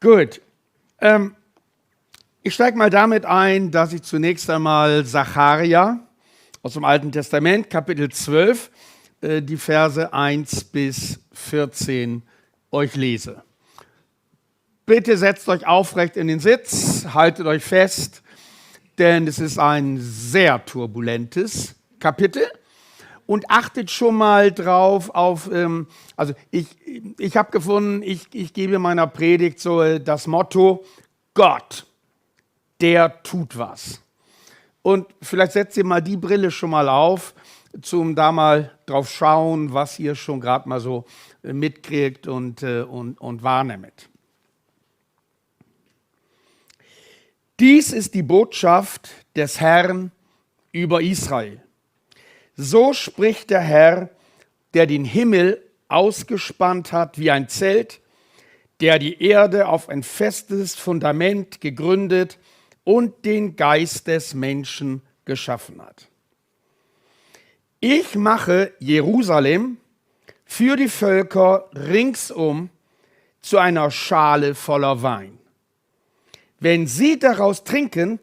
Gut. Ich steige mal damit ein, dass ich zunächst einmal Sacharja aus dem Alten Testament, Kapitel 12, die Verse 1 bis 14 euch lese. Bitte setzt euch aufrecht in den Sitz, haltet euch fest, denn es ist ein sehr turbulentes Kapitel. Und achtet schon mal drauf auf, also ich habe gefunden, ich gebe meiner Predigt so das Motto, Gott, der tut was. Und vielleicht setzt ihr mal die Brille schon mal auf, zum da mal drauf schauen, was ihr schon gerade mal so mitkriegt und wahrnehmt. Dies ist die Botschaft des Herrn über Israel. So spricht der Herr, der den Himmel ausgespannt hat wie ein Zelt, der die Erde auf ein festes Fundament gegründet und den Geist des Menschen geschaffen hat. Ich mache Jerusalem für die Völker ringsum zu einer Schale voller Wein. Wenn sie daraus trinken,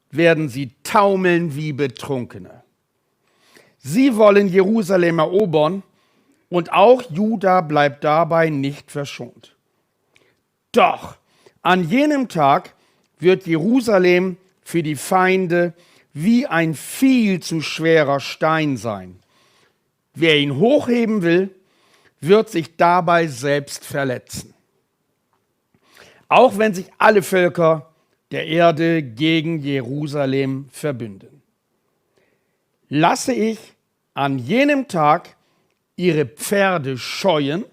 werden sie taumeln wie Betrunkene. Sie wollen Jerusalem erobern und auch Juda bleibt dabei nicht verschont. Doch an jenem Tag wird Jerusalem für die Feinde wie ein viel zu schwerer Stein sein. Wer ihn hochheben will, wird sich dabei selbst verletzen. Auch wenn sich alle Völker der Erde gegen Jerusalem verbünden. Lasse ich an jenem Tag ihre Pferde scheuen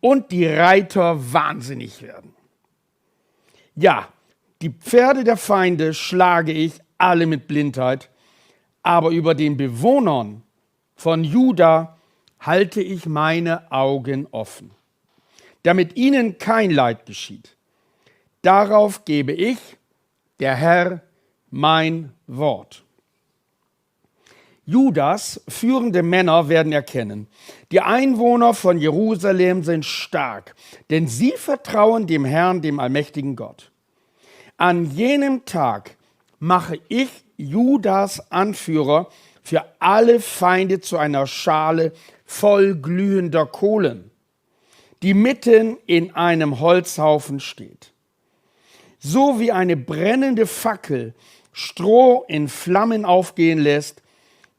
und die Reiter wahnsinnig werden. Ja, die Pferde der Feinde schlage ich alle mit Blindheit, aber über den Bewohnern von Juda halte ich meine Augen offen, damit ihnen kein Leid geschieht. Darauf gebe ich, der Herr, mein Wort. Judas führende Männer werden erkennen, die Einwohner von Jerusalem sind stark, denn sie vertrauen dem Herrn, dem allmächtigen Gott. An jenem Tag mache ich Judas Anführer für alle Feinde zu einer Schale voll glühender Kohlen, die mitten in einem Holzhaufen steht. So wie eine brennende Fackel Stroh in Flammen aufgehen lässt,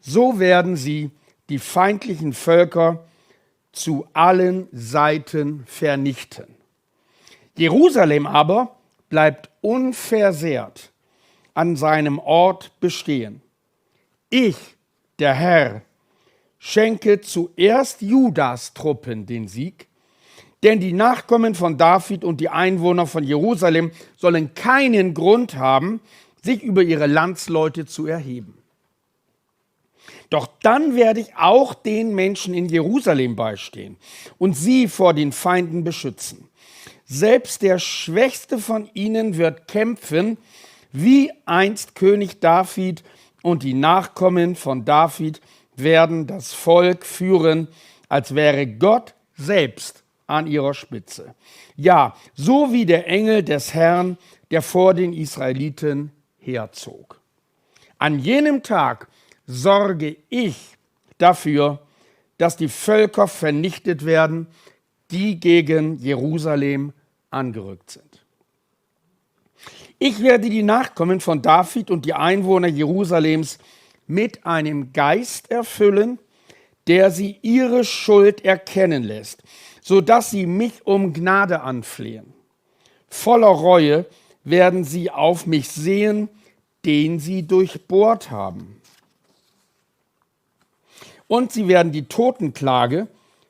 so werden sie die feindlichen Völker zu allen Seiten vernichten. Jerusalem aber bleibt unversehrt an seinem Ort bestehen. Ich, der Herr, schenke zuerst Judas Truppen den Sieg, denn die Nachkommen von David und die Einwohner von Jerusalem sollen keinen Grund haben, sich über ihre Landsleute zu erheben. Doch dann werde ich auch den Menschen in Jerusalem beistehen und sie vor den Feinden beschützen. Selbst der Schwächste von ihnen wird kämpfen, wie einst König David, und die Nachkommen von David werden das Volk führen, als wäre Gott selbst an ihrer Spitze. Ja, so wie der Engel des Herrn, der vor den Israeliten herzog. An jenem Tag sorge ich dafür, dass die Völker vernichtet werden, die gegen Jerusalem angerückt sind. Ich werde die Nachkommen von David und die Einwohner Jerusalems mit einem Geist erfüllen, der sie ihre Schuld erkennen lässt, sodass sie mich um Gnade anflehen. Voller Reue werden sie auf mich sehen, den sie durchbohrt haben. Und sie werden die Totenklage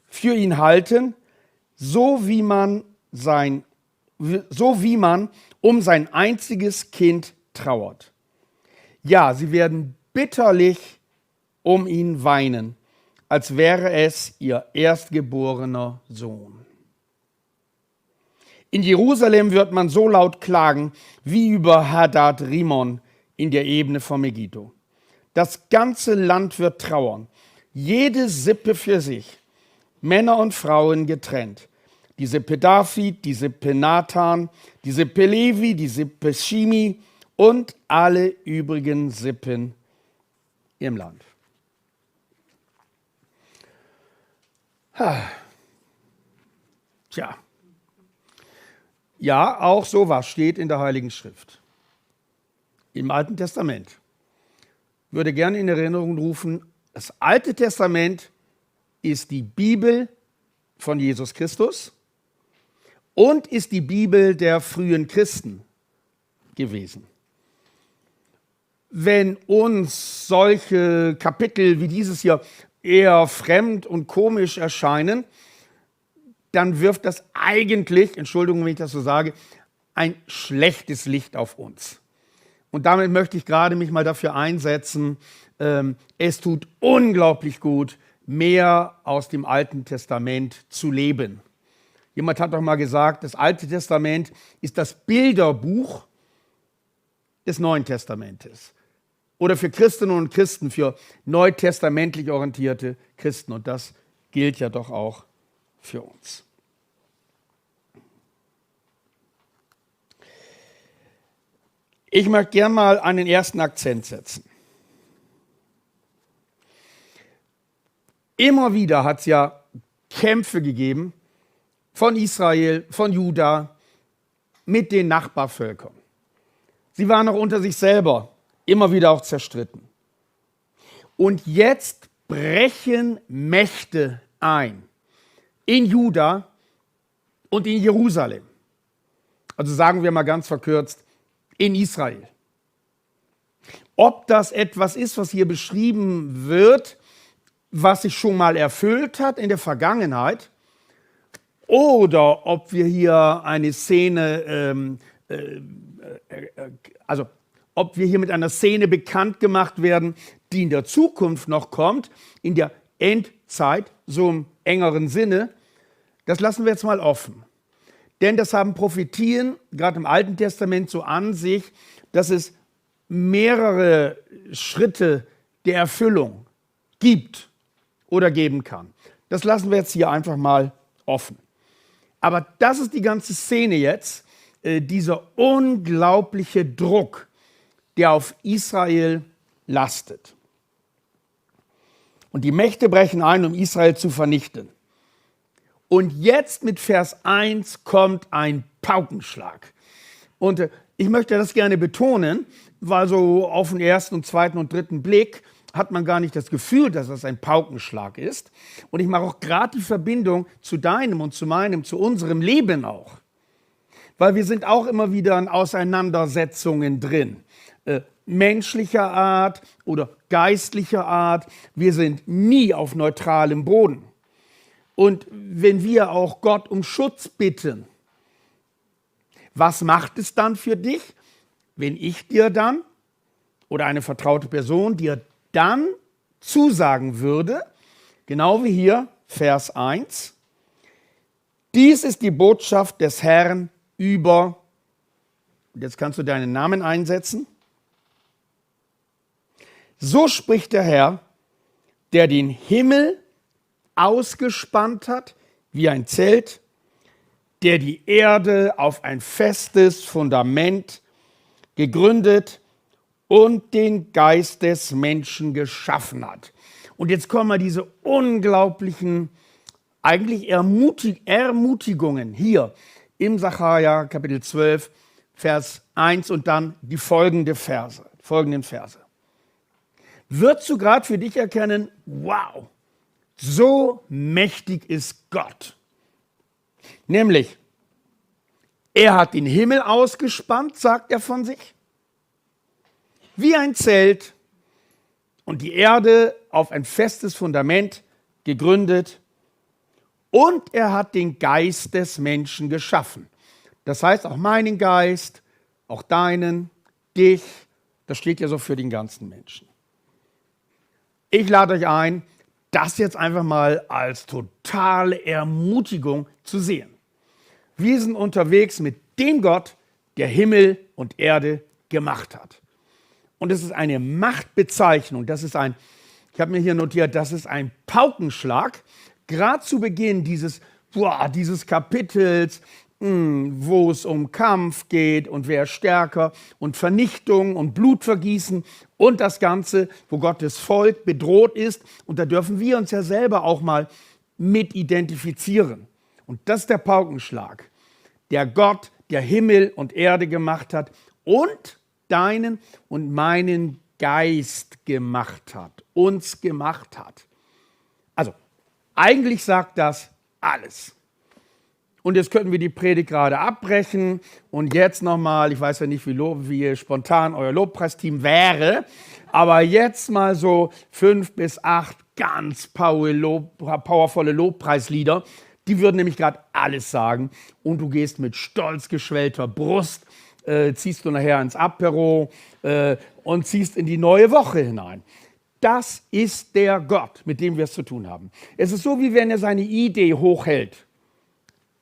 für ihn halten, so wie man um sein einziges Kind trauert. Ja, sie werden bitterlich um ihn weinen, als wäre es ihr erstgeborener Sohn. In Jerusalem wird man so laut klagen, wie über Hadad Rimon in der Ebene von Megiddo. Das ganze Land wird trauern, jede Sippe für sich, Männer und Frauen getrennt. die Sippe David, die Sippe Nathan, die Sippe Levi, die Sippe Shimi und alle übrigen Sippen im Land. Tja. Ja, auch sowas steht in der Heiligen Schrift. Im Alten Testament. Ich würde gerne in Erinnerung rufen, das Alte Testament ist die Bibel von Jesus Christus und ist die Bibel der frühen Christen gewesen. Wenn uns solche Kapitel wie dieses hier eher fremd und komisch erscheinen, dann wirft das eigentlich, Entschuldigung, wenn ich das so sage, ein schlechtes Licht auf uns. Und damit möchte ich gerade mich mal dafür einsetzen, es tut unglaublich gut, mehr aus dem Alten Testament zu leben. Jemand hat doch mal gesagt, das Alte Testament ist das Bilderbuch des Neuen Testamentes. Oder für Christinnen und Christen, für neutestamentlich orientierte Christen. Und das gilt ja doch auch für uns. Ich möchte gerne mal einen ersten Akzent setzen. Immer wieder hat es ja Kämpfe gegeben von Israel, von Juda mit den Nachbarvölkern. Sie waren auch unter sich selber immer wieder auch zerstritten. Und jetzt brechen Mächte ein in Juda und in Jerusalem. Also sagen wir mal ganz verkürzt, in Israel. Ob das etwas ist, was hier beschrieben wird, was sich schon mal erfüllt hat in der Vergangenheit, oder ob wir hier eine Szene, ob wir hier mit einer Szene bekannt gemacht werden, die in der Zukunft noch kommt, in der Endzeit, so im engeren Sinne, das lassen wir jetzt mal offen. Denn das haben Prophetien, gerade im Alten Testament, so an sich, dass es mehrere Schritte der Erfüllung gibt oder geben kann. Das lassen wir jetzt hier einfach mal offen. Aber das ist die ganze Szene jetzt, dieser unglaubliche Druck, der auf Israel lastet. Und die Mächte brechen ein, um Israel zu vernichten. Und jetzt mit Vers 1 kommt ein Paukenschlag. Und ich möchte das gerne betonen, weil so auf den ersten und zweiten und dritten Blick hat man gar nicht das Gefühl, dass das ein Paukenschlag ist. Und ich mache auch gerade die Verbindung zu deinem und zu meinem, zu unserem Leben auch. Weil wir sind auch immer wieder in Auseinandersetzungen drin. Menschlicher Art oder geistlicher Art. Wir sind nie auf neutralem Boden. Und wenn wir auch Gott um Schutz bitten, was macht es dann für dich, wenn ich dir dann oder eine vertraute Person dir dann zusagen würde, genau wie hier Vers 1, dies ist die Botschaft des Herrn über, jetzt kannst du deinen Namen einsetzen, so spricht der Herr, der den Himmel ausgespannt hat, wie ein Zelt, der die Erde auf ein festes Fundament gegründet und den Geist des Menschen geschaffen hat. Und jetzt kommen mal diese unglaublichen, eigentlich Ermutigungen hier im Sacharja Kapitel 12, Vers 1 und dann die folgenden Verse. Würdest du gerade für dich erkennen, wow, so mächtig ist Gott. Nämlich, er hat den Himmel ausgespannt, sagt er von sich, wie ein Zelt und die Erde auf ein festes Fundament gegründet und er hat den Geist des Menschen geschaffen. Das heißt auch meinen Geist, auch deinen, dich, das steht ja so für den ganzen Menschen. Ich lade euch ein, das jetzt einfach mal als totale Ermutigung zu sehen. Wir sind unterwegs mit dem Gott, der Himmel und Erde gemacht hat. Und es ist eine Machtbezeichnung, ich habe mir hier notiert, das ist ein Paukenschlag, gerade zu Beginn dieses dieses Kapitels, wo es um Kampf geht und wer ist stärker und Vernichtung und Blutvergießen und das Ganze, wo Gottes Volk bedroht ist. Und da dürfen wir uns ja selber auch mal mit identifizieren. Und das ist der Paukenschlag, der Gott, der Himmel und Erde gemacht hat und deinen und meinen Geist gemacht hat, uns gemacht hat. Also, eigentlich sagt das alles. Und jetzt könnten wir die Predigt gerade abbrechen und jetzt nochmal, ich weiß ja nicht, wie spontan euer Lobpreisteam wäre, aber jetzt mal so 5 bis 8 ganz powervolle Lobpreislieder, die würden nämlich gerade alles sagen und du gehst mit stolz geschwellter Brust, ziehst du nachher ins Apero und ziehst in die neue Woche hinein. Das ist der Gott, mit dem wir es zu tun haben. Es ist so, wie wenn er seine Idee hochhält.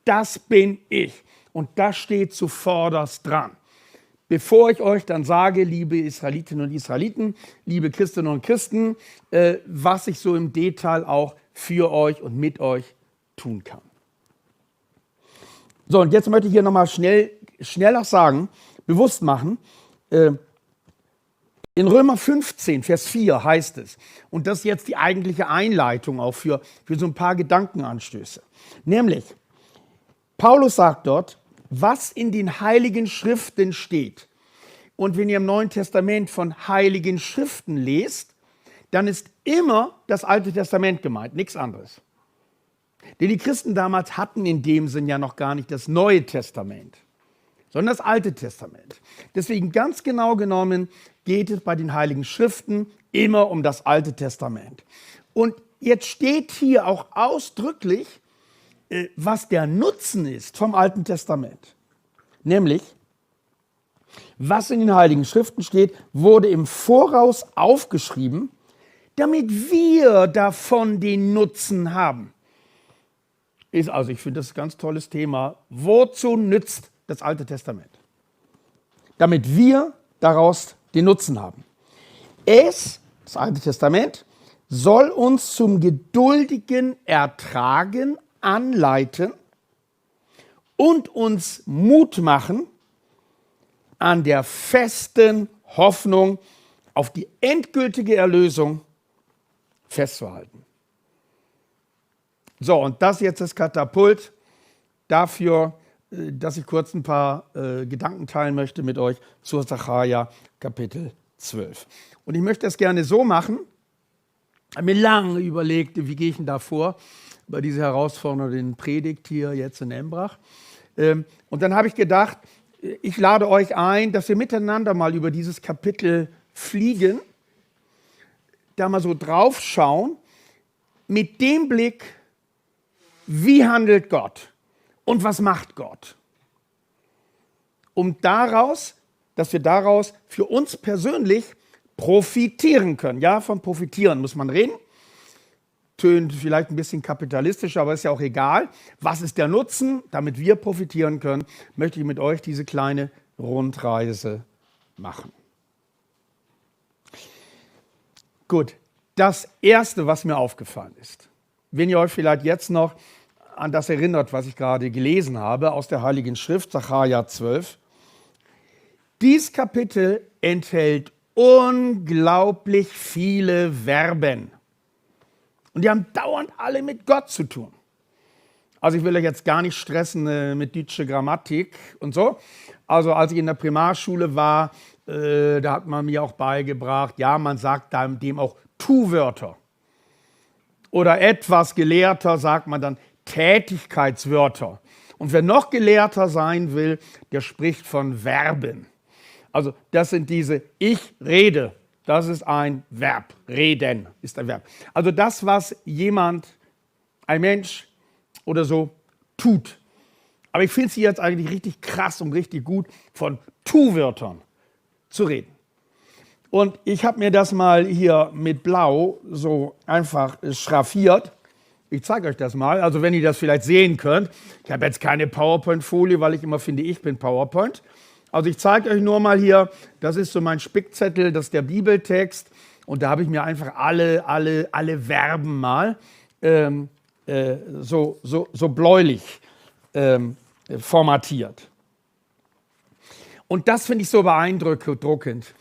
Das bin ich. Und das steht zuvorderst dran. Bevor ich euch dann sage, liebe Israelitinnen und Israeliten, liebe Christinnen und Christen, was ich so im Detail auch für euch und mit euch tun kann. So, und jetzt möchte ich hier nochmal schneller sagen, bewusst machen, in Römer 15, Vers 4 heißt es, und das ist jetzt die eigentliche Einleitung auch für so ein paar Gedankenanstöße, nämlich, Paulus sagt dort, was in den Heiligen Schriften steht. Und wenn ihr im Neuen Testament von Heiligen Schriften lest, dann ist immer das Alte Testament gemeint, nichts anderes. Denn die Christen damals hatten in dem Sinn ja noch gar nicht das Neue Testament, sondern das Alte Testament. Deswegen ganz genau genommen geht es bei den Heiligen Schriften immer um das Alte Testament. Und jetzt steht hier auch ausdrücklich, was der Nutzen ist vom Alten Testament. Nämlich, was in den Heiligen Schriften steht, wurde im Voraus aufgeschrieben, damit wir davon den Nutzen haben. Also ich finde das ein ganz tolles Thema. Wozu nützt das Alte Testament? Damit wir daraus den Nutzen haben. Das Alte Testament, soll uns zum geduldigen Ertragen anleiten und uns Mut machen, an der festen Hoffnung auf die endgültige Erlösung festzuhalten. So, und das jetzt das Katapult dafür, dass ich kurz ein paar Gedanken teilen möchte mit euch zur Sacharja Kapitel 12. Und ich möchte das gerne so machen, ich habe mir lange überlegt, wie gehe ich denn da vor, bei dieser herausfordernden Predigt hier jetzt in Embrach. Und dann habe ich gedacht, ich lade euch ein, dass wir miteinander mal über dieses Kapitel fliegen, da mal so drauf schauen, mit dem Blick, wie handelt Gott und was macht Gott? Dass wir daraus für uns persönlich profitieren können. Ja, von profitieren muss man reden. Tönt vielleicht ein bisschen kapitalistisch, aber ist ja auch egal. Was ist der Nutzen? Damit wir profitieren können, möchte ich mit euch diese kleine Rundreise machen. Gut, das Erste, was mir aufgefallen ist, wenn ihr euch vielleicht jetzt noch an das erinnert, was ich gerade gelesen habe aus der Heiligen Schrift, Sacharja 12. Dieses Kapitel enthält unglaublich viele Verben. Und die haben dauernd alle mit Gott zu tun. Also ich will euch jetzt gar nicht stressen mit deutscher Grammatik und so. Also als ich in der Primarschule war, da hat man mir auch beigebracht, ja, man sagt dem auch Tu-Wörter. Oder etwas gelehrter sagt man dann Tätigkeitswörter. Und wer noch gelehrter sein will, der spricht von Verben. Also das sind diese Ich rede. Das ist ein Verb. Reden ist ein Verb. Also das, was jemand, ein Mensch oder so tut. Aber ich finde es jetzt eigentlich richtig krass und richtig gut, von Tu-Wörtern zu reden. Und ich habe mir das mal hier mit Blau so einfach schraffiert. Ich zeige euch das mal, also wenn ihr das vielleicht sehen könnt. Ich habe jetzt keine PowerPoint-Folie, weil ich immer finde, ich bin PowerPoint. Also ich zeige euch nur mal hier, das ist so mein Spickzettel, das ist der Bibeltext. Und da habe ich mir einfach alle Verben mal so bläulich formatiert. Und das finde ich so beeindruckend.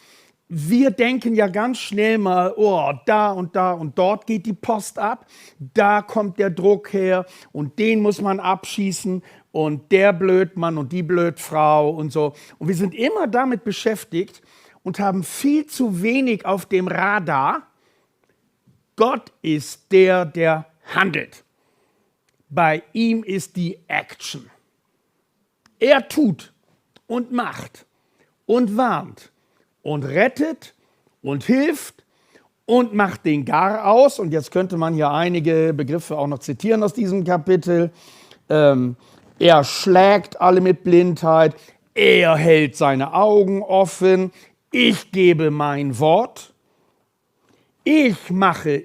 Wir denken ja ganz schnell mal, oh, da und dort geht die Post ab, da kommt der Druck her und den muss man abschießen und der Blödmann und die Blödfrau und so. Und wir sind immer damit beschäftigt und haben viel zu wenig auf dem Radar. Gott ist der handelt. Bei ihm ist die Action. Er tut und macht und warnt und rettet und hilft und macht den Gar aus. Und jetzt könnte man hier einige Begriffe auch noch zitieren aus diesem Kapitel. Er schlägt alle mit Blindheit. Er hält seine Augen offen. Ich gebe mein Wort. Ich mache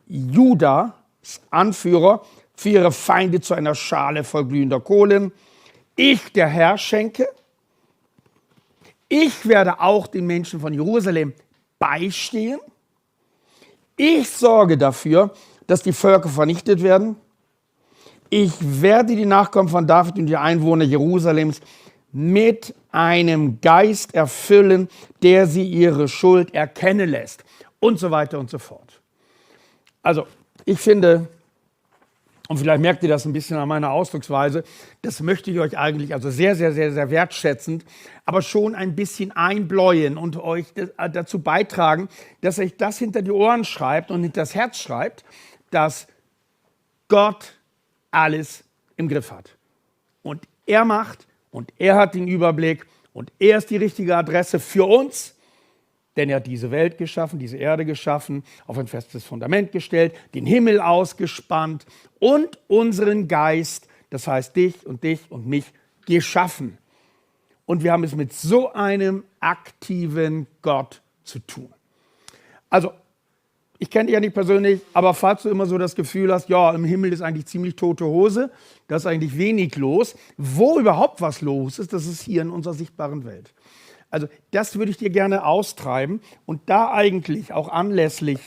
Judas, Anführer, für ihre Feinde zu einer Schale voll glühender Kohlen. Ich, der Herr, schenke. Ich werde auch den Menschen von Jerusalem beistehen. Ich sorge dafür, dass die Völker vernichtet werden. Ich werde die Nachkommen von David und die Einwohner Jerusalems mit einem Geist erfüllen, der sie ihre Schuld erkennen lässt. Und so weiter und so fort. Also, ich finde, und vielleicht merkt ihr das ein bisschen an meiner Ausdrucksweise, das möchte ich euch eigentlich also sehr, sehr, sehr, sehr wertschätzend, aber schon ein bisschen einbläuen und euch dazu beitragen, dass euch das hinter die Ohren schreibt und hinter das Herz schreibt, dass Gott alles im Griff hat. Und er macht und er hat den Überblick und er ist die richtige Adresse für uns. Denn er hat diese Welt geschaffen, diese Erde geschaffen, auf ein festes Fundament gestellt, den Himmel ausgespannt und unseren Geist, das heißt dich und mich, geschaffen. Und wir haben es mit so einem aktiven Gott zu tun. Also, ich kenne dich ja nicht persönlich, aber falls du immer so das Gefühl hast, ja, im Himmel ist eigentlich ziemlich tote Hose, da ist eigentlich wenig los, wo überhaupt was los ist, das ist hier in unserer sichtbaren Welt. Also das würde ich dir gerne austreiben und da eigentlich auch anlässlich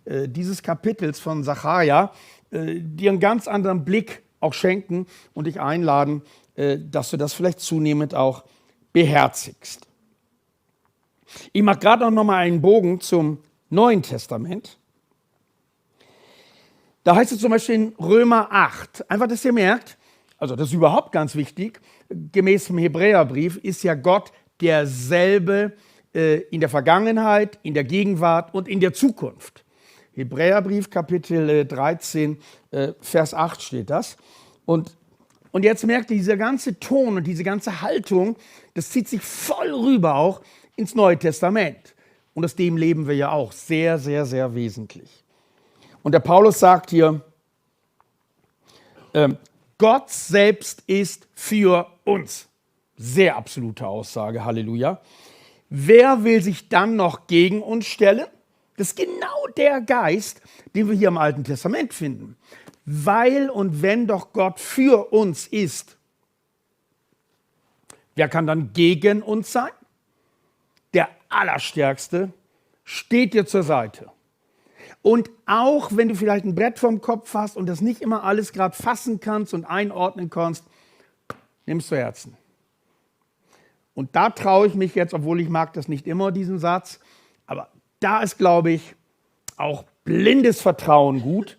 dieses Kapitels von Sacharja dir einen ganz anderen Blick auch schenken und dich einladen, dass du das vielleicht zunehmend auch beherzigst. Ich mache gerade noch mal einen Bogen zum Neuen Testament. Da heißt es zum Beispiel in Römer 8, einfach, dass ihr merkt, also das ist überhaupt ganz wichtig, gemäß dem Hebräerbrief ist ja Gott derselbe in der Vergangenheit, in der Gegenwart und in der Zukunft. Hebräerbrief, Kapitel 13, Vers 8 steht das. Und jetzt merkt ihr, dieser ganze Ton und diese ganze Haltung, das zieht sich voll rüber auch ins Neue Testament. Und aus dem leben wir ja auch sehr, sehr, sehr wesentlich. Und der Paulus sagt hier, Gott selbst ist für uns. Sehr absolute Aussage, Halleluja. Wer will sich dann noch gegen uns stellen? Das ist genau der Geist, den wir hier im Alten Testament finden. Weil und wenn doch Gott für uns ist, wer kann dann gegen uns sein? Der Allerstärkste steht dir zur Seite. Und auch wenn du vielleicht ein Brett vorm Kopf hast und das nicht immer alles gerade fassen kannst und einordnen kannst, nimm es zu Herzen. Und da traue ich mich jetzt, obwohl ich mag das nicht immer, diesen Satz, aber da ist, glaube ich, auch blindes Vertrauen gut,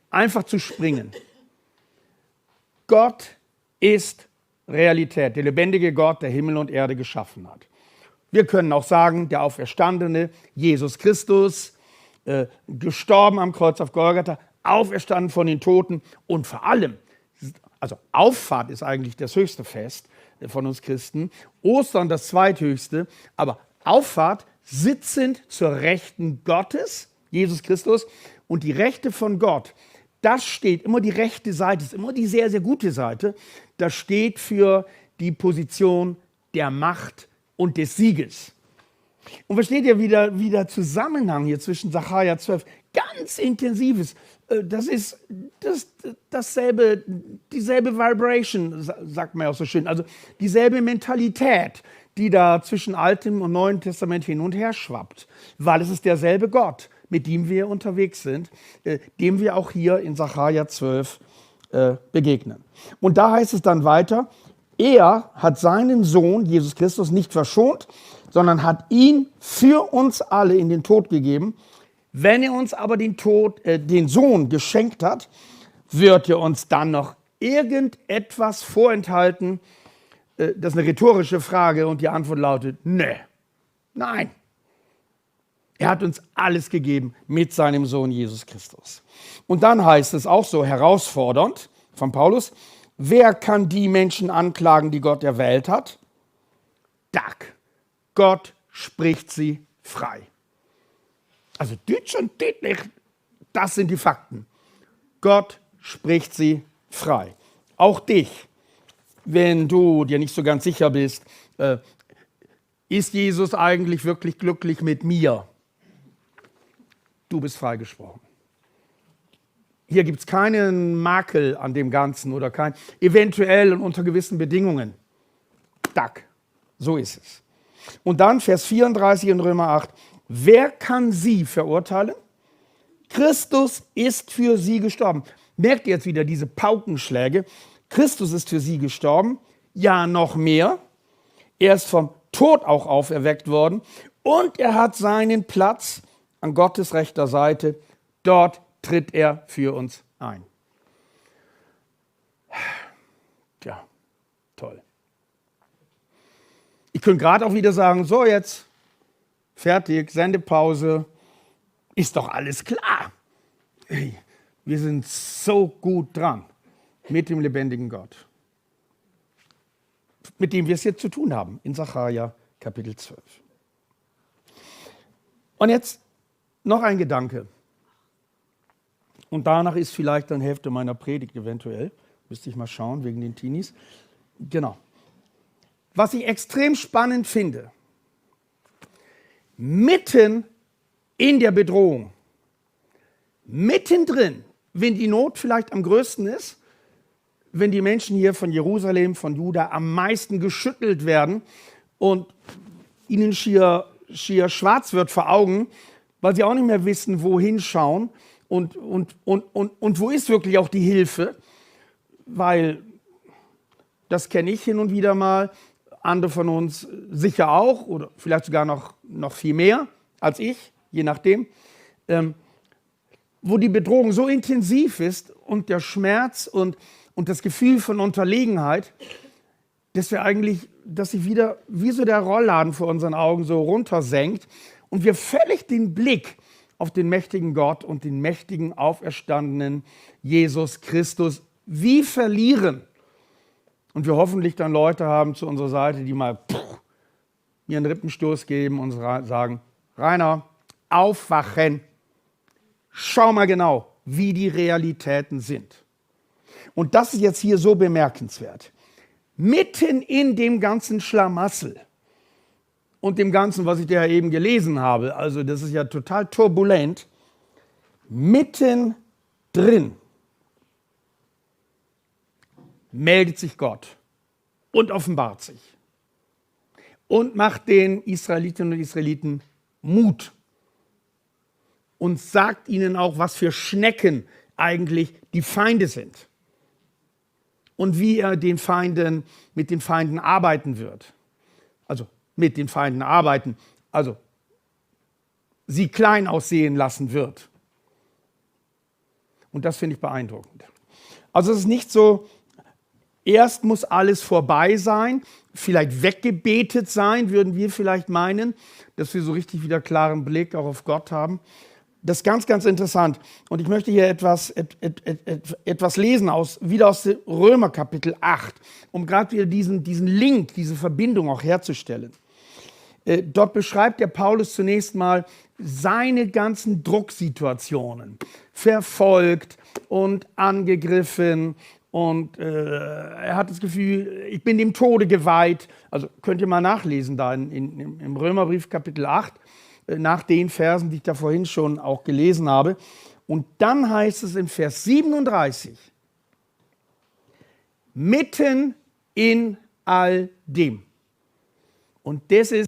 einfach zu springen. Gott ist Realität, der lebendige Gott, der Himmel und Erde geschaffen hat. Wir können auch sagen, der Auferstandene, Jesus Christus, gestorben am Kreuz auf Golgatha, auferstanden von den Toten und vor allem, also Auffahrt ist eigentlich das höchste Fest von uns Christen, Ostern das zweithöchste, aber Auffahrt sitzend zur Rechten Gottes, Jesus Christus, und die Rechte von Gott, das steht, immer die rechte Seite, ist immer die sehr, sehr gute Seite, das steht für die Position der Macht und des Sieges. Und versteht ihr wieder Zusammenhang hier zwischen Sacharja 12, ganz intensives, das ist dasselbe, dieselbe Vibration, sagt man ja auch so schön, also dieselbe Mentalität, die da zwischen Altem und Neuen Testament hin und her schwappt, weil es ist derselbe Gott, mit dem wir unterwegs sind, dem wir auch hier in Sacharja 12 begegnen. Und da heißt es dann weiter, er hat seinen Sohn, Jesus Christus, nicht verschont, sondern hat ihn für uns alle in den Tod gegeben. Wenn er uns aber den Sohn geschenkt hat, wird er uns dann noch irgendetwas vorenthalten? Das ist eine rhetorische Frage und die Antwort lautet, nein. Er hat uns alles gegeben mit seinem Sohn Jesus Christus. Und dann heißt es auch so herausfordernd von Paulus, wer kann die Menschen anklagen, die Gott erwählt hat? Gott spricht sie frei. Also deutsch und deutlich, das sind die Fakten. Gott spricht sie frei. Auch dich, wenn du dir nicht so ganz sicher bist, ist Jesus eigentlich wirklich glücklich mit mir? Du bist freigesprochen. Hier gibt es keinen Makel an dem Ganzen oder kein eventuell und unter gewissen Bedingungen. So ist es. Und dann Vers 34 in Römer 8. Wer kann sie verurteilen? Christus ist für sie gestorben. Merkt ihr jetzt wieder diese Paukenschläge? Christus ist für sie gestorben. Ja, noch mehr. Er ist vom Tod auch auferweckt worden. Und er hat seinen Platz an Gottes rechter Seite. Dort tritt er für uns ein. Tja, toll. Ich könnte gerade auch wieder sagen, so jetzt, fertig, Sendepause, ist doch alles klar. Hey, wir sind so gut dran mit dem lebendigen Gott, mit dem wir es jetzt zu tun haben, in Sacharja Kapitel 12. Und jetzt noch ein Gedanke. Und danach ist vielleicht dann Hälfte meiner Predigt eventuell. Müsste ich mal schauen, wegen den Teenies. Genau. Was ich extrem spannend finde, mitten in der Bedrohung, mittendrin, wenn die Not vielleicht am größten ist, wenn die Menschen hier von Jerusalem, von Juda am meisten geschüttelt werden und ihnen schier schwarz wird vor Augen, weil sie auch nicht mehr wissen, wohin schauen und wo ist wirklich auch die Hilfe, weil das kenne ich hin und wieder mal, andere von uns sicher auch oder vielleicht sogar noch viel mehr als ich, je nachdem, wo die Bedrohung so intensiv ist und der Schmerz und das Gefühl von Unterlegenheit, dass sich wieder wie so der Rollladen vor unseren Augen so runtersenkt und wir völlig den Blick auf den mächtigen Gott und den mächtigen auferstandenen Jesus Christus wie verlieren. Und wir hoffentlich dann Leute haben zu unserer Seite, die mal mir einen Rippenstoß geben und sagen, Rainer, aufwachen, schau mal genau, wie die Realitäten sind. Und das ist jetzt hier so bemerkenswert. Mitten in dem ganzen Schlamassel und dem Ganzen, was ich da eben gelesen habe, also das ist ja total turbulent, mitten drin meldet sich Gott und offenbart sich und macht den Israelitinnen und Israeliten Mut und sagt ihnen auch, was für Schnecken eigentlich die Feinde sind und wie er mit den Feinden arbeiten wird. Also mit den Feinden arbeiten, also sie klein aussehen lassen wird. Und das finde ich beeindruckend. Also es ist nicht so, erst muss alles vorbei sein, vielleicht weggebetet sein, würden wir vielleicht meinen, dass wir so richtig wieder klaren Blick auch auf Gott haben. Das ist ganz, ganz interessant. Und ich möchte hier etwas lesen, wieder aus Römer Kapitel 8, um gerade wieder diesen Link, diese Verbindung auch herzustellen. Dort beschreibt der Paulus zunächst mal seine ganzen Drucksituationen. Verfolgt und angegriffen. Und er hat das Gefühl, ich bin dem Tode geweiht. Also könnt ihr mal nachlesen da im Römerbrief Kapitel 8, nach den Versen, die ich da vorhin schon auch gelesen habe. Und dann heißt es in Vers 37, mitten in all dem. Und das ist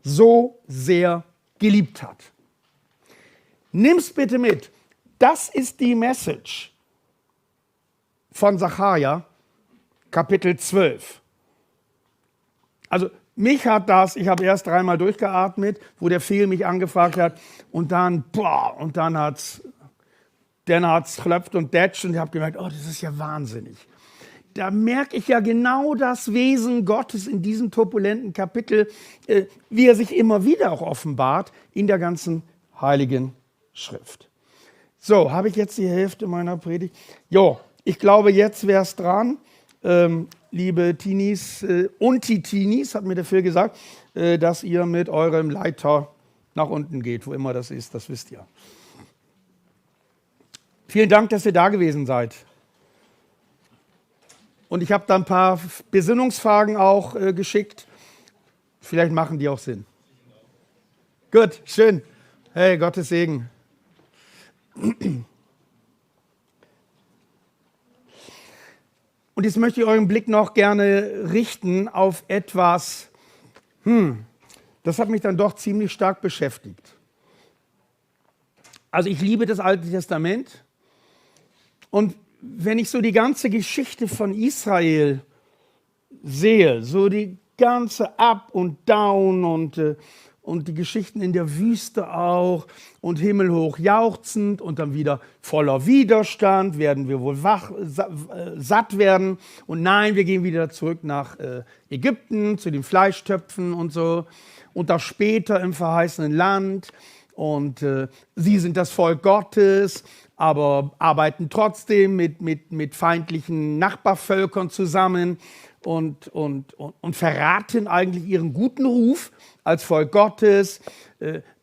so sehr geliebt hat. Nimm's bitte mit. Das ist die Message von Sacharja, Kapitel 12. Also mich hat das, ich habe erst 3-mal durchgeatmet, wo der Phil mich angefragt hat und dann hat's klopft und detscht und ich habe gemerkt, oh, das ist ja wahnsinnig. Da merke ich ja genau das Wesen Gottes in diesem turbulenten Kapitel, wie er sich immer wieder auch offenbart in der ganzen Heiligen Schrift. So, habe ich jetzt die Hälfte meiner Predigt? Jo, ich glaube, jetzt wäre es dran. Liebe Teenies und die Teenies, hat mir der Phil gesagt, dass ihr mit eurem Leiter nach unten geht, wo immer das ist, das wisst ihr. Vielen Dank, dass ihr da gewesen seid. Und ich habe da ein paar Besinnungsfragen auch geschickt. Vielleicht machen die auch Sinn. Gut, schön. Hey, Gottes Segen. Und jetzt möchte ich euren Blick noch gerne richten auf etwas, das hat mich dann doch ziemlich stark beschäftigt. Also ich liebe das Alte Testament und wenn ich so die ganze Geschichte von Israel sehe, so die ganze Up und Down und die Geschichten in der Wüste auch und himmelhoch jauchzend und dann wieder voller Widerstand, werden wir wohl satt werden und nein, wir gehen wieder zurück nach Ägypten zu den Fleischtöpfen und so und auch später im verheißenen Land und sie sind das Volk Gottes, aber arbeiten trotzdem mit feindlichen Nachbarvölkern zusammen und verraten eigentlich ihren guten Ruf als Volk Gottes.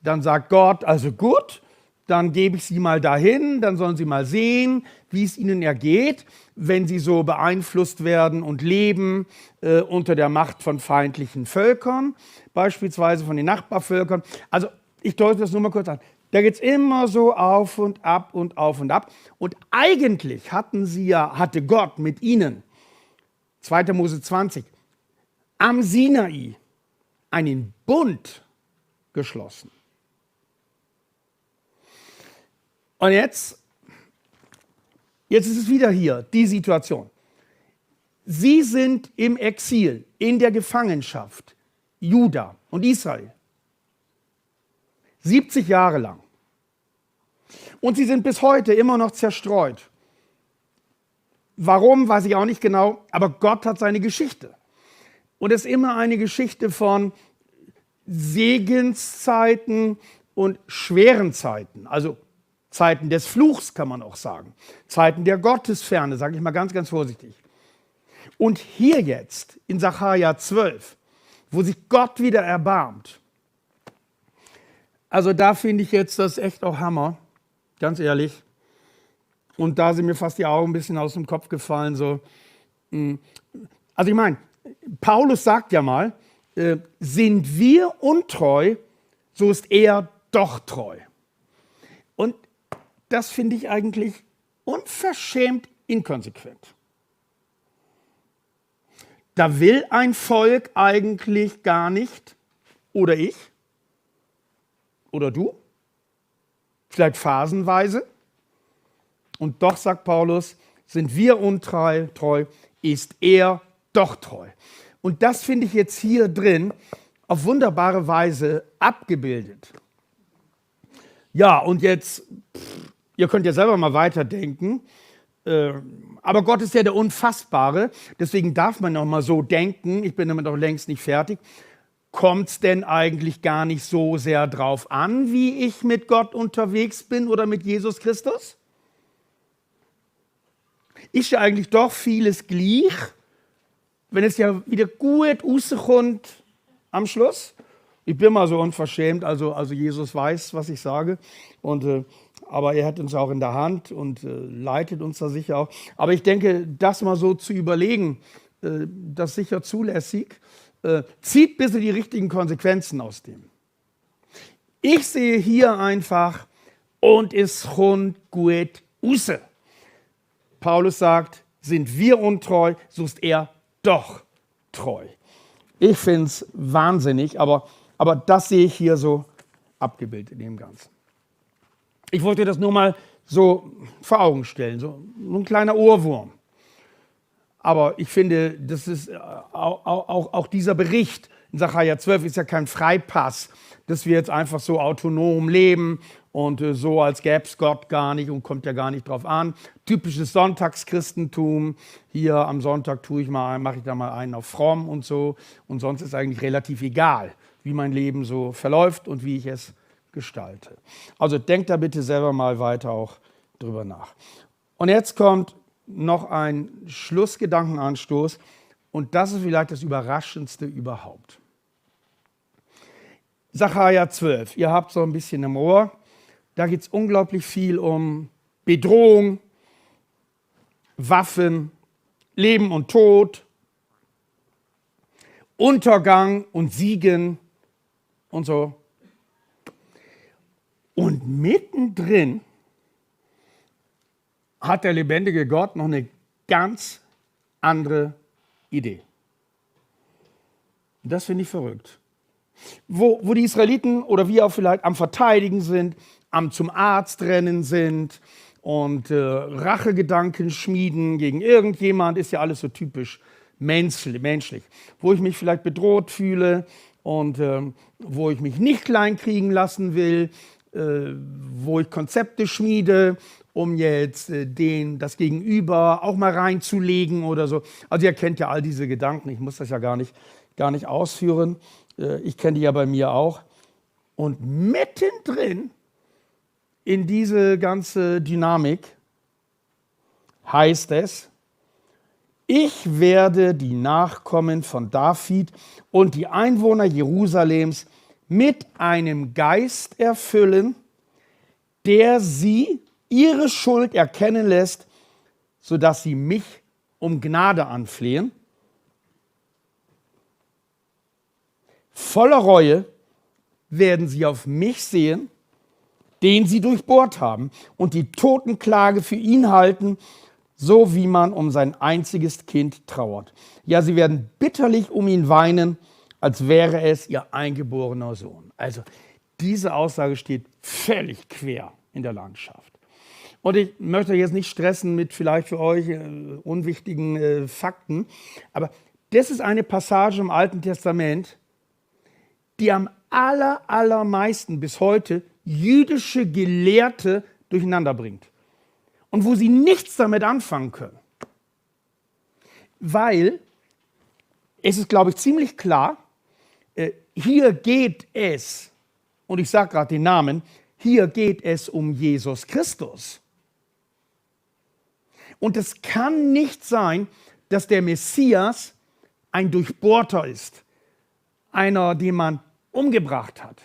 Dann sagt Gott, also gut, dann gebe ich sie mal dahin, dann sollen sie mal sehen, wie es ihnen ergeht, wenn sie so beeinflusst werden und leben unter der Macht von feindlichen Völkern, beispielsweise von den Nachbarvölkern. Also ich deute das nur mal kurz an. Da geht es immer so auf und ab und auf und ab. Und eigentlich hatte Gott mit ihnen, 2. Mose 20, am Sinai einen Bund geschlossen. Und jetzt ist es wieder hier, die Situation. Sie sind im Exil, in der Gefangenschaft, Juda und Israel. 70 Jahre lang. Und sie sind bis heute immer noch zerstreut. Warum, weiß ich auch nicht genau, aber Gott hat seine Geschichte. Und es ist immer eine Geschichte von Segenszeiten und schweren Zeiten. Also Zeiten des Fluchs kann man auch sagen. Zeiten der Gottesferne, sage ich mal ganz, ganz vorsichtig. Und hier jetzt in Sacharja 12, wo sich Gott wieder erbarmt, also da finde ich jetzt das echt auch Hammer, ganz ehrlich. Und da sind mir fast die Augen ein bisschen aus dem Kopf gefallen. So. Also ich meine, Paulus sagt ja mal, sind wir untreu, so ist er doch treu. Und das finde ich eigentlich unverschämt inkonsequent. Da will ein Volk eigentlich gar nicht, oder ich, oder du, vielleicht phasenweise. Und doch, sagt Paulus, sind wir untreu, ist er doch treu. Und das finde ich jetzt hier drin auf wunderbare Weise abgebildet. Ja, und jetzt, ihr könnt ja selber mal weiterdenken, aber Gott ist ja der Unfassbare, deswegen darf man noch mal so denken, ich bin damit noch längst nicht fertig. Kommt es denn eigentlich gar nicht so sehr drauf an, wie ich mit Gott unterwegs bin oder mit Jesus Christus? Ist ja eigentlich doch vieles gleich, wenn es ja wieder gut rauskommt am Schluss. Ich bin mal so unverschämt, also Jesus weiß, was ich sage, aber er hat uns auch in der Hand und leitet uns da sicher auch. Aber ich denke, das mal so zu überlegen, das ist sicher zulässig, zieht bitte die richtigen Konsequenzen aus dem. Ich sehe hier einfach, und es kommt gut raus. Paulus sagt, sind wir untreu, so ist er doch treu. Ich finde es wahnsinnig, aber Aber das sehe ich hier so abgebildet in dem Ganzen. Ich wollte das nur mal so vor Augen stellen, so ein kleiner Ohrwurm. Aber ich finde, das ist auch dieser Bericht in Sacharja 12 ist ja kein Freipass, dass wir jetzt einfach so autonom leben und so, als gäbe es Gott gar nicht und kommt ja gar nicht drauf an. Typisches Sonntagschristentum. Hier am Sonntag mache ich da mal einen auf fromm und so. Und sonst ist eigentlich relativ egal, wie mein Leben so verläuft und wie ich es gestalte. Also denkt da bitte selber mal weiter auch drüber nach. Und jetzt kommt noch ein Schlussgedankenanstoß und das ist vielleicht das Überraschendste überhaupt. Sacharja 12, ihr habt so ein bisschen im Ohr, da geht es unglaublich viel um Bedrohung, Waffen, Leben und Tod, Untergang und Siegen und so. Und mittendrin hat der lebendige Gott noch eine ganz andere Idee. Das finde ich verrückt. Wo die Israeliten oder wir auch vielleicht am Verteidigen sind, am zum Arzt rennen sind und Rachegedanken schmieden gegen irgendjemand, ist ja alles so typisch menschlich. Wo ich mich vielleicht bedroht fühle und wo ich mich nicht kleinkriegen lassen will, wo ich Konzepte schmiede, um jetzt das Gegenüber auch mal reinzulegen oder so. Also ihr kennt ja all diese Gedanken, ich muss das ja gar nicht ausführen. Ich kenne die ja bei mir auch. Und mittendrin in diese ganze Dynamik heißt es, ich werde die Nachkommen von David und die Einwohner Jerusalems mit einem Geist erfüllen, der sie ihre Schuld erkennen lässt, sodass sie mich um Gnade anflehen. Voller Reue werden sie auf mich sehen, den sie durchbohrt haben, und die Totenklage für ihn halten, so wie man um sein einziges Kind trauert. Ja, sie werden bitterlich um ihn weinen, als wäre es ihr eingeborener Sohn. Also diese Aussage steht völlig quer in der Landschaft. Und ich möchte jetzt nicht stressen mit vielleicht für euch unwichtigen Fakten, aber das ist eine Passage im Alten Testament, die am allermeisten bis heute jüdische Gelehrte durcheinander bringt. Und wo sie nichts damit anfangen können. Weil es ist, glaube ich, ziemlich klar, hier geht es, und ich sage gerade den Namen, hier geht es um Jesus Christus. Und es kann nicht sein, dass der Messias ein Durchbohrter ist. Einer, den man umgebracht hat.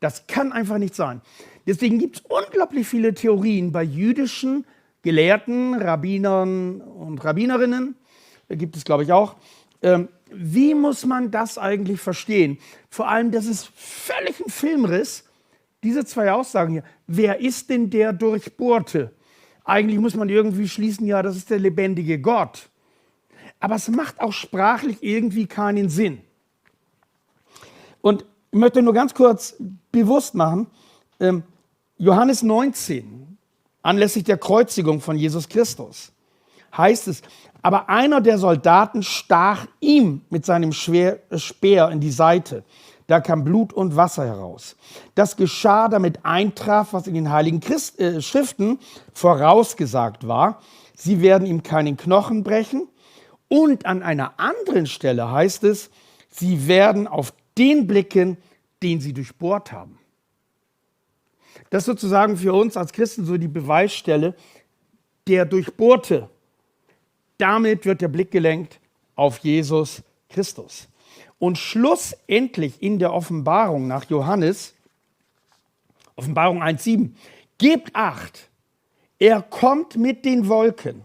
Das kann einfach nicht sein. Deswegen gibt es unglaublich viele Theorien bei jüdischen Gelehrten, Rabbinern und Rabbinerinnen, gibt es, glaube ich, auch. Wie muss man das eigentlich verstehen? Vor allem, das ist völlig ein Filmriss, diese zwei Aussagen hier. Wer ist denn der Durchbohrte? Eigentlich muss man irgendwie schließen, ja, das ist der lebendige Gott. Aber es macht auch sprachlich irgendwie keinen Sinn. Und ich möchte nur ganz kurz bewusst machen, Johannes 19, anlässlich der Kreuzigung von Jesus Christus, heißt es, aber einer der Soldaten stach ihm mit seinem Speer in die Seite. Da kam Blut und Wasser heraus. Das geschah, damit eintraf, was in den Heiligen Schriften vorausgesagt war. Sie werden ihm keinen Knochen brechen. Und an einer anderen Stelle heißt es, sie werden auf den blicken, den sie durchbohrt haben. Das ist sozusagen für uns als Christen so die Beweisstelle, der Durchbohrte. Damit wird der Blick gelenkt auf Jesus Christus. Und schlussendlich in der Offenbarung nach Johannes, Offenbarung 1,7, gebt Acht, er kommt mit den Wolken.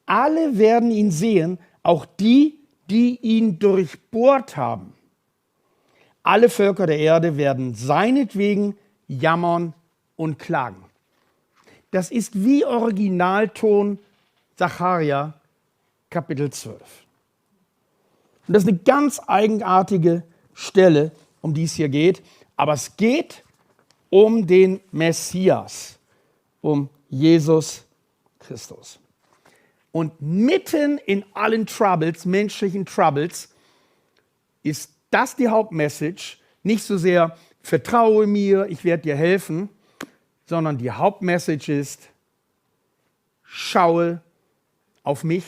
Alle werden ihn sehen, auch die, die ihn durchbohrt haben. Alle Völker der Erde werden seinetwegen jammern und klagen. Das ist wie Originalton Sacharja Kapitel 12. Und das ist eine ganz eigenartige Stelle um die es hier geht, aber es geht um den Messias, um Jesus Christus. Und mitten in allen Troubles, menschlichen Troubles, ist das die Hauptmessage. Nicht so sehr, vertraue mir, ich werde dir helfen, sondern die Hauptmessage ist, schaue auf mich,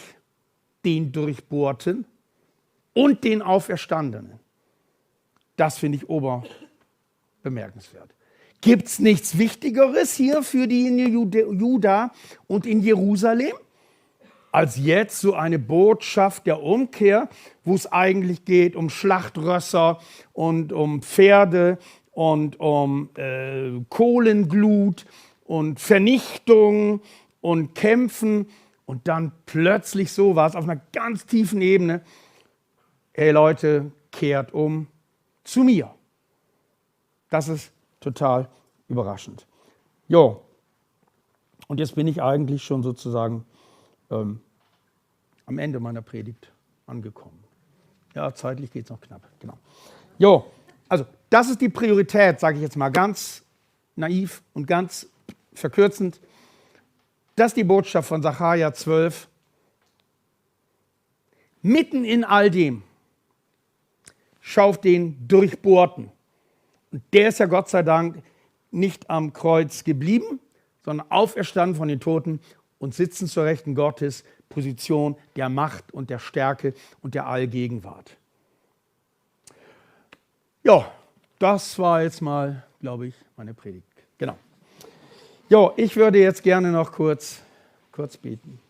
den Durchbohrten und den Auferstandenen. Das finde ich oberbemerkenswert. Gibt es nichts Wichtigeres hier für die in Juda und in Jerusalem, als jetzt so eine Botschaft der Umkehr, wo es eigentlich geht um Schlachtrösser und um Pferde und um Kohlenglut und Vernichtung und Kämpfen und dann plötzlich sowas auf einer ganz tiefen Ebene. Hey Leute, kehrt um zu mir. Das ist total überraschend. Jo, und jetzt bin ich eigentlich schon sozusagen am Ende meiner Predigt angekommen. Ja, zeitlich geht es noch knapp. Genau. Jo, also das ist die Priorität, sage ich jetzt mal ganz naiv und ganz verkürzend. Das ist die Botschaft von Sacharja 12. Mitten in all dem, schau auf den Durchbohrten. Und der ist ja Gott sei Dank nicht am Kreuz geblieben, sondern auferstanden von den Toten und sitzen zur Rechten Gottes, Position der Macht und der Stärke und der Allgegenwart. Ja, das war jetzt mal, glaube ich, meine Predigt. Genau. Jo, ich würde jetzt gerne noch kurz beten.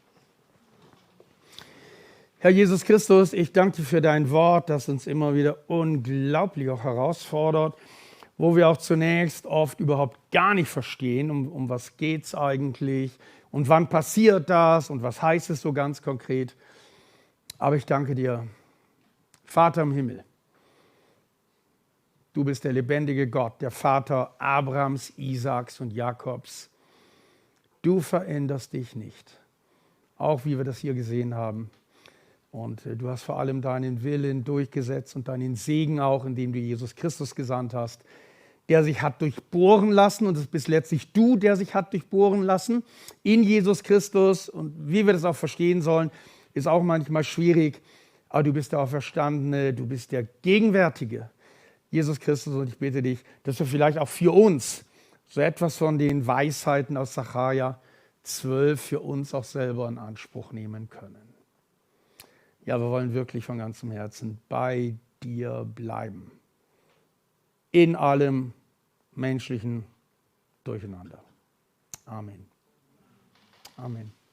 Herr Jesus Christus, ich danke dir für dein Wort, das uns immer wieder unglaublich auch herausfordert, wo wir auch zunächst oft überhaupt gar nicht verstehen, um was geht es eigentlich und wann passiert das und was heißt es so ganz konkret. Aber ich danke dir, Vater im Himmel. Du bist der lebendige Gott, der Vater Abrahams, Isaaks und Jakobs. Du veränderst dich nicht, auch wie wir das hier gesehen haben. Und du hast vor allem deinen Willen durchgesetzt und deinen Segen auch, indem du Jesus Christus gesandt hast, der sich hat durchbohren lassen. Und es bist letztlich du, der sich hat durchbohren lassen in Jesus Christus. Und wie wir das auch verstehen sollen, ist auch manchmal schwierig. Aber du bist der Auferstandene, du bist der Gegenwärtige, Jesus Christus. Und ich bitte dich, dass wir vielleicht auch für uns so etwas von den Weisheiten aus Sacharja 12 für uns auch selber in Anspruch nehmen können. Ja, wir wollen wirklich von ganzem Herzen bei dir bleiben. In allem menschlichen Durcheinander. Amen. Amen.